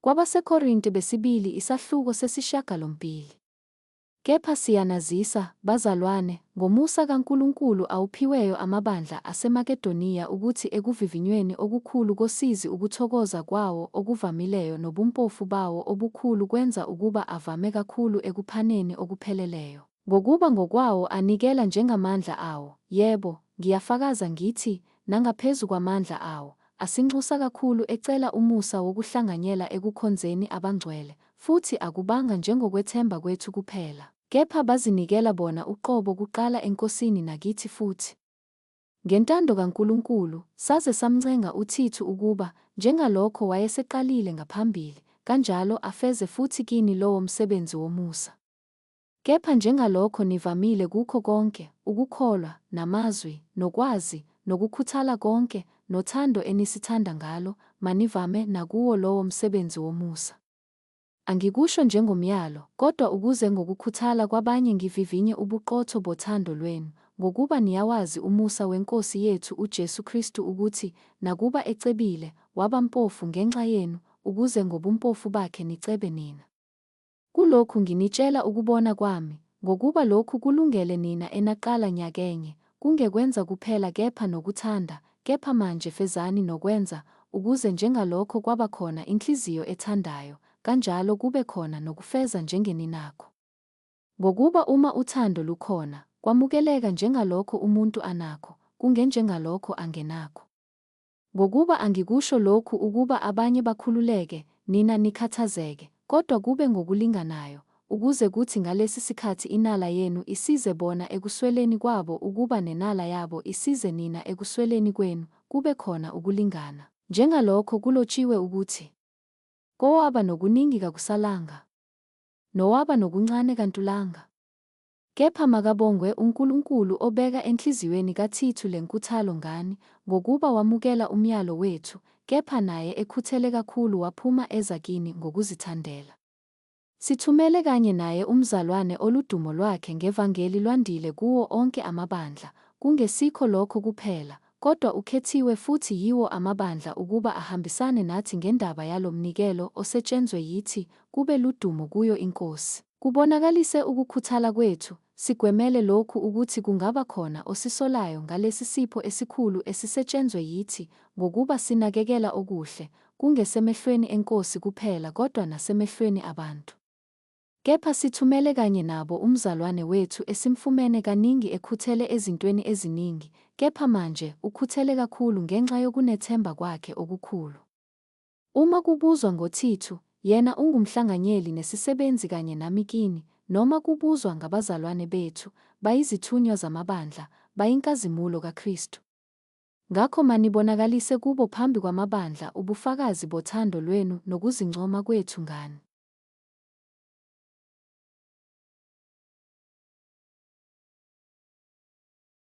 KwabaseKorinte besibili isahluko sesishiyagalombili. Kepha siyanazisa, bazalwane, ngomusa kaNkulunkulu awuphiweyo amabandla aseMakedoniya ukuthi ekuvivinyweni okukhulu kosizi ukuthokoza kwawo okuvamileyo nobumpofu bawo obukhulu kwenza ukuba avame kakhulu ekuphaneni okupheleleyo. Ngokuba ngokwawo anikela njengamandla awo, yebo, ngiyafakaza ngithi, nangaphezu kwamandla awo, asinxusa kakhulu ecela umusa wokuhlanganyela ekukhonzeni abangcwele, futhi akubanga njengokwethemba kwethu kuphela, kepha bazinikela bona uqobo kuqala eNkosini nakithi futhi. Ngentando kaNkulunkulu, saze samncenga uThithu ukuba, njengalokho wayeseqalile ngaphambili, kanjalo afeze futhi kini lowo msebenzi womusa. Kepha njengalokho nivamile kukho konke, ukukholwa, namazwi, nokwazi, nokukhuthala konke, nothando enisithanda ngalo, manivame nakuwo lowo msebenzi womusa. Angikusho njengomyalo, kodwa ukuze ngokukhuthala kwabanye ngivivinye ubuqotho bothando lwenu, ngokuba niyawazi umusa weNkosi yethu uJesu Kristu ukuthi, nakuba ecebile, waba mpofu ngenxa yenu, ukuze ngobumpofu bakhe nicebe nina. Kulokhu nginitshela ukubona kwami, ngokuba lokhu kulungele nina enaqala nyakenye, kungekwenza kuphela kepha nokuthanda, kepha manje fezani nokwenza, ukuze njengalokho kwaba khona inhliziyo ethandayo, kanjalo kube khona nokufeza njengeninakho. Ngokuba uma uthando lukhona, kwamukeleka njengalokho umuntu anakho, kungenjengalokho angenakho. Ngokuba angikusho lokhu ukuba abanye bakhululeke, nina nikhathazeke, kodwa kube ngokulinganayo, ukuze kuthi ngalesi sikhathi inala yenu isize bona ekusweleni kwabo ukuba nenala yabo isize nina ekusweleni kwenu, kube khona ukulingana. Njengalokho kulotshiwe ukuthi, Kowaba nokuningi kakusalanga, nowaba nokuncane kantulanga. Kepha makabongwe uNkulunkulu obeka enhliziyweni kaThithu le nkuthalo ngani, ngokuba wamukela umyalo wethu, kepha naye ekhuthele kakhulu waphuma eza kini ngokuzithandela. Sithumele kanye naye umzalwane oludumo lwakhe ngevangeli lwandile kuwo onke amabandla, kungesikho lokho kuphela, kodwa ukhethiwe futhi yiwo amabandla ukuba ahambisane nathi ngendaba yalo mnikelo osetshenzwe yithi, kube ludumo kuyo iNkosi. Kubonakalise ukukhuthala kwethu, sigwemele lokhu ukuthi kungaba khona osisolayo ngalesi sipho esikhulu esisetshenzwe yithi, ngokuba sinakekela okuhle, kungesemehlweni eNkosi kuphela kodwa nasemehlweni abantu. Kepha sithumele kanye nabo umzalwane wethu esimfumene kaningi ekhuthele ezintweni eziningi, kepha manje ukhuthele kakhulu ngenxa yokunethemba kwakhe okukhulu. Uma kubuzwa ngoThithu, yena ungumhlanganyeli nesisebenzi kanye nami kini, noma kubuzwa ngabazalwane bethu, bayizithunywa zamabandla, bayinkazimulo kaKristu. Ngakho manibonakalise kubo phambi kwamabandla ubufakazi bothando lwenu nokuzincoma kwethu ngani.